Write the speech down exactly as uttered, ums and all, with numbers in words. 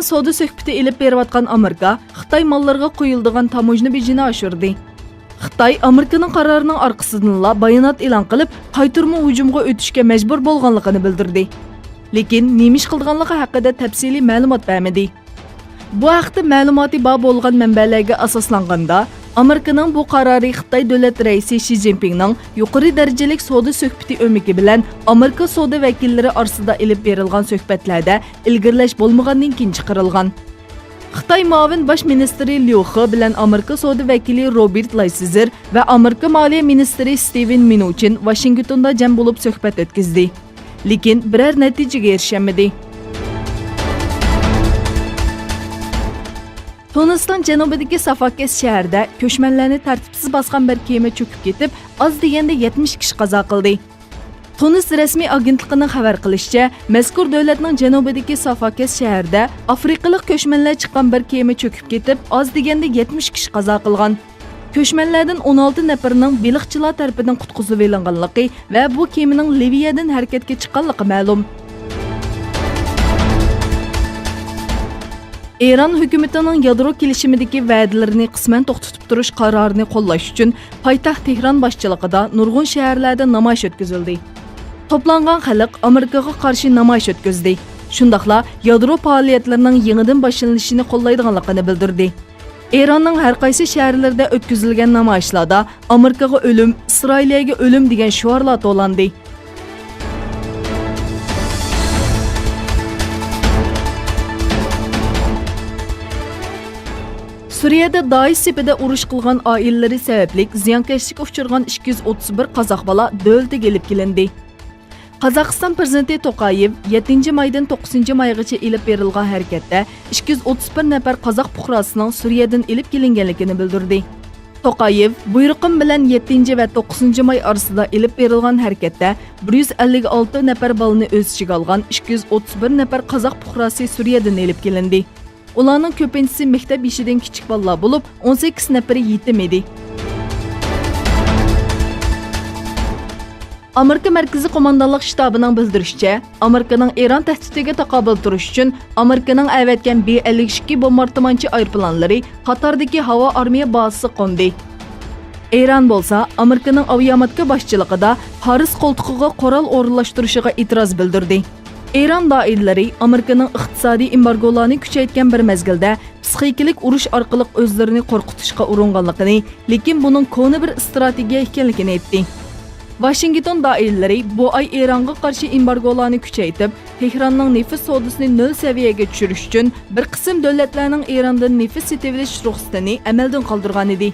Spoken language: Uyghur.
سودا سۆھبىتى ئېلىپ بېرىۋاتقان ئامېرىكا خىتاي ماللىرىغا قويۇلىدىغان تاموژنا بېجىنى ئاشۇردى. خىتاي ئامېرىكىنىڭ قارارىنىڭ ئارقىسىدىنلا بايانات ئېلان قىلىپ، قايتۇرما ھۇجۇمغا ئۆتۈشكە مەجبۇر بولغانلىقىنى بىلدۈردى. لېكىن نېمە ئىش قىلىدىغانلىقى ھەققىدە تەپسىلىي مەلۇمات بەرمىدى. بۇ ھەقتە مەلۇماتى بار بولغان مەنبەلەرگە ئاساسلانغاندا، ئامېرىكىنىڭ بۇ قارارى خىتاي دۆلەت رەئىسى شى جىنپىڭنىڭ يۇقىرى دەرىجىلىك سودا سۆھبىتى ئۆمىكى بىلەن ئامېرىكا سودا ۋەكىللىرى ئارىسىدا ئېلىپ بېرىلغان سۆھبەتلەردە ئىلگىرىلەش بولمىغاندىن كېيىن چىقىرىلغان. خىتاي مۇئاۋىن باش مىنىستىرى ليۇ خې بىلەن ئامېرىكا سودا ۋەكىلى روبېرت لايسىزېر ۋە ئامېرىكا مالىيە مىنىستىرى ستىۋېن مىنۇچىن ۋاشىنگتوندا جەم بولۇپ سۆھبەت ئۆتكۈزدى. لېكىن بىرەر نەتىجىگە ئېرىشەلمىدى. تۇنىسنىڭ جەنۇبىدىكى سافاكەس شەھىرىدە كۆچمەنلەرنى تەرتىپسىز باسقان بىر كېمە چۆكۈپ كېتىپ، ئاز دېگەندە يەتمىش كىشى قازا قىلدى. تۇنىس رەسمىي ئاگېنتلىقىنىڭ خەۋەر قىلىشىچە، مەزكۇر دۆلەتنىڭ جەنۇبىدىكى سافاكەس شەھىرىدە ئافرىقىلىق كۆچمەنلەر چىققان بىر كېمە چۆكۈپ كېتىپ، ئاز دېگەندە يەتمىش كىشى قازا قىلغان. كۆچمەنلەردىن ئون ئالتە نەپىرىنىڭ بېلىقچىلار تەرىپىدىن قۇتقۇزۇۋېلىنغانلىقى ۋە بۇ كېمىنىڭ لىۋىيەدىن ھەرىكەتكە چىققانلىقى مەلۇم. ئىران ھۆكۈمىتىنىڭ يادرو كېلىشىمىدىكى ۋەدىلىرىنى قىسمەن توختىتىپ تۇرۇش قارارىنى قوللاش ئۈچۈن پايتەخت تېھران باشچىلىقىدا نۇرغۇن شەھەرلەردە نامايىش ئۆتكۈزۈلدى. توپلانغان خەلق ئامېرىكىغا قارشى نامايىش ئۆتكۈزدى. شۇنداقلا يادرو پائالىيەتلىرىنىڭ يېڭىدىن باشلىنىشىنى قوللايدىغانلىقىنى بىلدۈردى. ئىراننىڭ ھەر قايسى شەھەرلىرىدە ئۆتكۈزۈلگەن نامايىشلاردا «ئامېرىكىغا ئۆلۈم، ئىسرائىلىيەگە ئۆلۈم» دېگەن شوئارلار توۋلاندى. سۈرىيەدە دائىش سېپىدە ئۇرۇش قىلغان ئائىلىلىرى سەۋەبلىك زىيانكەشلىككە ئۇچرىغان ئىككى يۈز ئوتتۇز بىر قازاق بالا دۆلىتىگە ئېلىپ كېلىندى. قازاقىستان پىرېزىدېنتى توقايېۋ يەتتىنچى مايدىن توققۇزىنچى مايغىچە ئېلىپ بېرىلغان ھەرىكەتتە ئىككى يۈز ئوتتۇز بىر نەپەر قازاق پۇقراسىنىڭ سۈرىيەدىن ئېلىپ كېلىنگەنلىكىنى بىلدۈردى. توقايېۋ، بۇيرۇقۇم بىلەن يەتتىنچى ۋە توققۇزىنچى ماي ئارىسىدا ئېلىپ بېرىلغان ھەرىكەتتە بىر يۈز ئەللىك ئالتە نەپەر بالىنى ئۆز ئىچىگە ئالغان ئىككى يۈز ئوتتۇز بىر نەپەر قازاق پۇقراسى سۈرىيەدىن ئېلىپ كېلىندى. ئۇلارنىڭ كۆپىنچىسى مەكتەپ يېشىدىن كىچىك بالىلار بولۇپ، ئون سەككىز نەپىرى يېتىم ئىدى. ئامېرىكا مەركىزىي قوماندانلىق شتابىنىڭ بىلدۈرۈشىچە، ئامېرىكىنىڭ ئىران تەھدىتىگە تاقابىل تۇرۇش ئۈچۈن ئامېرىكىنىڭ ئەۋەتكەن بى ئەللىك ئىككى بومباردىمانچى ئايروپىلانلىرى قاتاردىكى ھاۋا ئارمىيە بازىسىغا قوندى. ئىران بولسا ئامېرىكىنىڭ ئاۋىياماتكا باشچىلىقىدا پارس قولتۇقىغا قورال ئورۇنلاشتۇرۇشىغا ئېتىراز بىلدۈردى. ئىران دائىرىلىرى ئامېرىكىنىڭ ئىقتىسادىي ئېمبارگولارنى كۈچەيتكەن بىر مەزگىلدە پسىخىكىلىق ئۇرۇش ئارقىلىق ئۆزلىرىنى قورقۇتۇشقا ئۇرۇنغانلىقىنى، لېكىن بۇنىڭ كونا بىر ئىستراتېگىيە ئىكەنلىكىنى ئېيتتى. ۋاشىنگتون دائىرىلىرى بۇ ئاي ئىرانغا قارشى ئېمبارگولارنى كۈچەيتىپ، تېھراننىڭ نېفىت سودىسىنى نۆل سەۋىيەگە چۈشۈرۈش ئۈچۈن بىر قىسىم دۆلەتلەرنىڭ ئىراندىن نېفىت سېتىۋېلىش رۇخسىتىنى ئەمەلدىن قالدۇرغانىدى.